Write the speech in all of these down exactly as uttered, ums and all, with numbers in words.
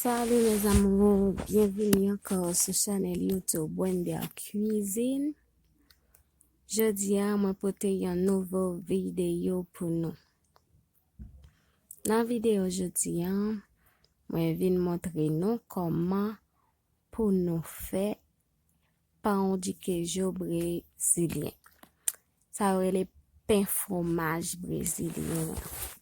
Salut mes amours, byenvini ankò sou chanèl YouTube Wender Cuisine. Jodi a, mwen pote yon nouvo videyo pou nou. Nan videyo jodi a, mwen vin montre nou kòman pou nou fè pão de queijo brezilyen. Sa yo rele pen fwomaj brezilyen an.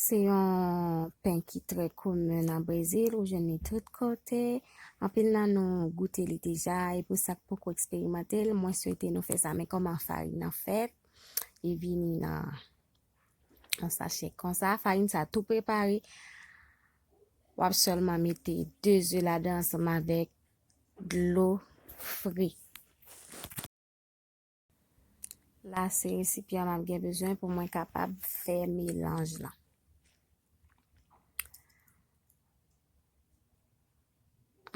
Se yon pen ki trè komen nan Brezil, ou jwenn li tout kote. Anpil nan nou goute li deja, e pou sa k poko eksperimante l, mwen swete nou fè sa. Men kòman farin nan fèt, li vini nan yon sachè konsa. Farin sa tou prepare. W ap sèlman mete de ze ladan ansanm avèk dlo fre. La, se resipyan m ap gen bezwen pou mwen kapab fè melanj lan.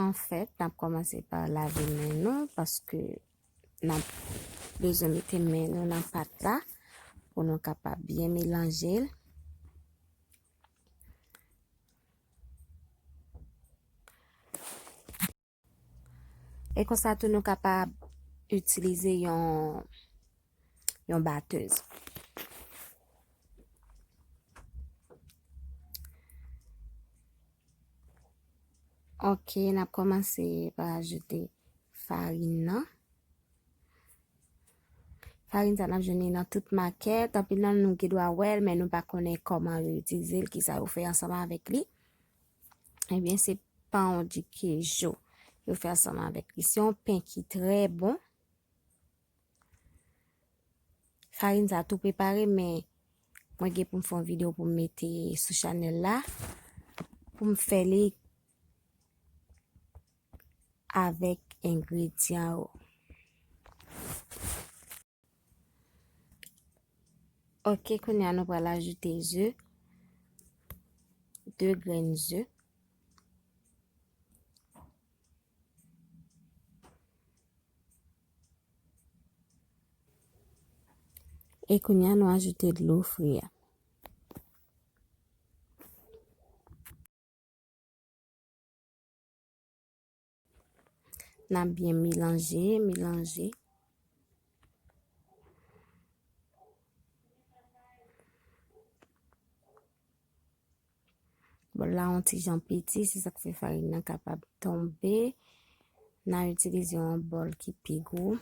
Anfèt, n ap kòmanse pa lave men nou, paske n ap bezwen mete men nou nan pat la pou nou kapab byen melanje l. E konsa tou nou kapab itilize yon, yon batèz. Ok, n ap kòmanse pa ajoute farin nan. Farin sa n ap jwenn li nan tout makèt. Anpil nan nou gen dwa wè l, men nou pa konnen kòman yo itilize l, kisa yo fè ansanm avèk li. Ebyen, se pão de queijo yo fè ansanm avèk li. Se yon pen ki trè bon. Farin sa tou prepare, men mwen gen pou m fè yon videyo pou m mete sou chanèl la, pou m fè li avèk engredyan yo. Ok, kounye a nou pral ajoute ze, de grenn ze. E kounye a nou ajoute dlo fre a. N ap byen melanje, melanje. Bòl la yon ti jan piti, se sa k fè farin nan kapab tonbe. N a itilize yon bòl ki pi gwo.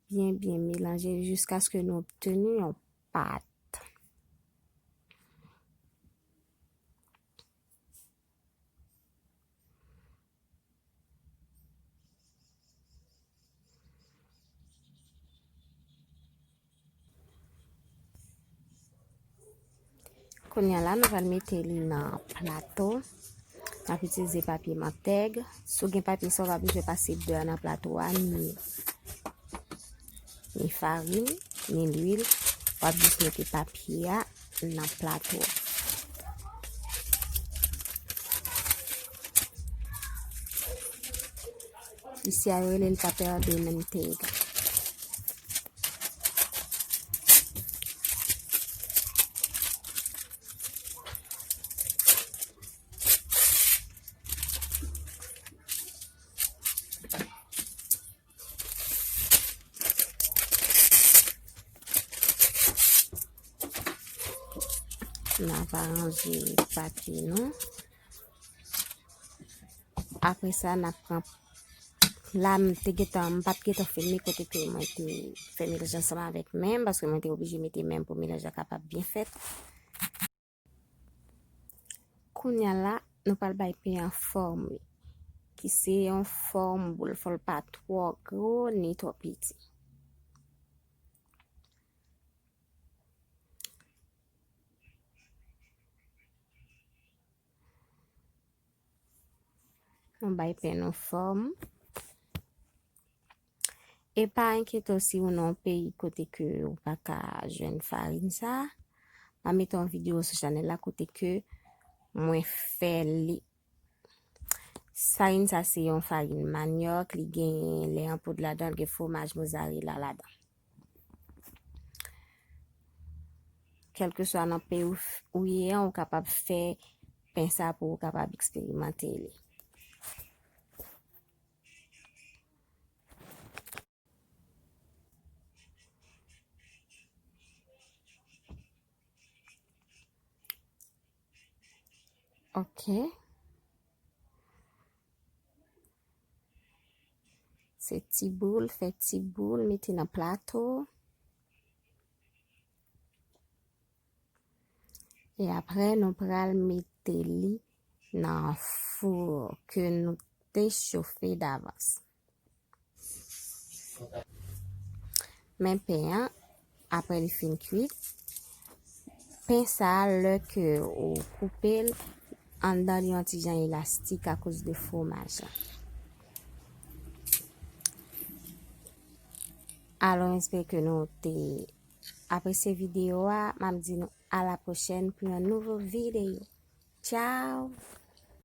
Byen, byen melanje jiskaske nou obteni yon pat. Kounye a la, nou pral mete li nan plato. N ap itilize papye mantèg. Si w gen papye sa, w pa bezwen pase dlo a nan plato a, ni, ni farin, ni lwil. W ap jis mete papye a nan plato a. Isi a, yo rele l papel de manteiga. N ap aranje papye nou. Apre sa, n ap pran, la, m te gentan, m pa t gentan filme kote ke mwen te fè melanj ansanm avèk men m, paske mwen te oblije mete men m pou melanj la kapab byen fèt. Kounye a la, nou pral bay pen an fòm li, ki se yon fòm boul, fò l pa twò gwo ni twò piti. Nou bay pen nou fòm. E pa enkyete w si ou nan yon peyi kote ke ou pa ka jwenn farin sa. M a mete yon videyo sou chanèl la kote ke mwen fè li. Farin sa se yon farin manyòk, li gen lè an poud ladan l, gen fwomaj mozarela ladan. kèlkeswa nan peyi ou, ou ye an, ou kapab fè pen sa pou ou kapab eksperimante li. Ok. Se ti boul, fè ti boul, mete nan plato. E apre, nou pral mete li nan fou ke nou te chofe davans. Men pen an, apre li fin kuit, pen sa a, lè ke ou koupe l, anndan li yon ti jan elastik akoz de fwomaj la. Alò, m espere ke nou te apresye videyo a. M ap di nou a la pwochèn pou yon nouvo videyo. Tchao!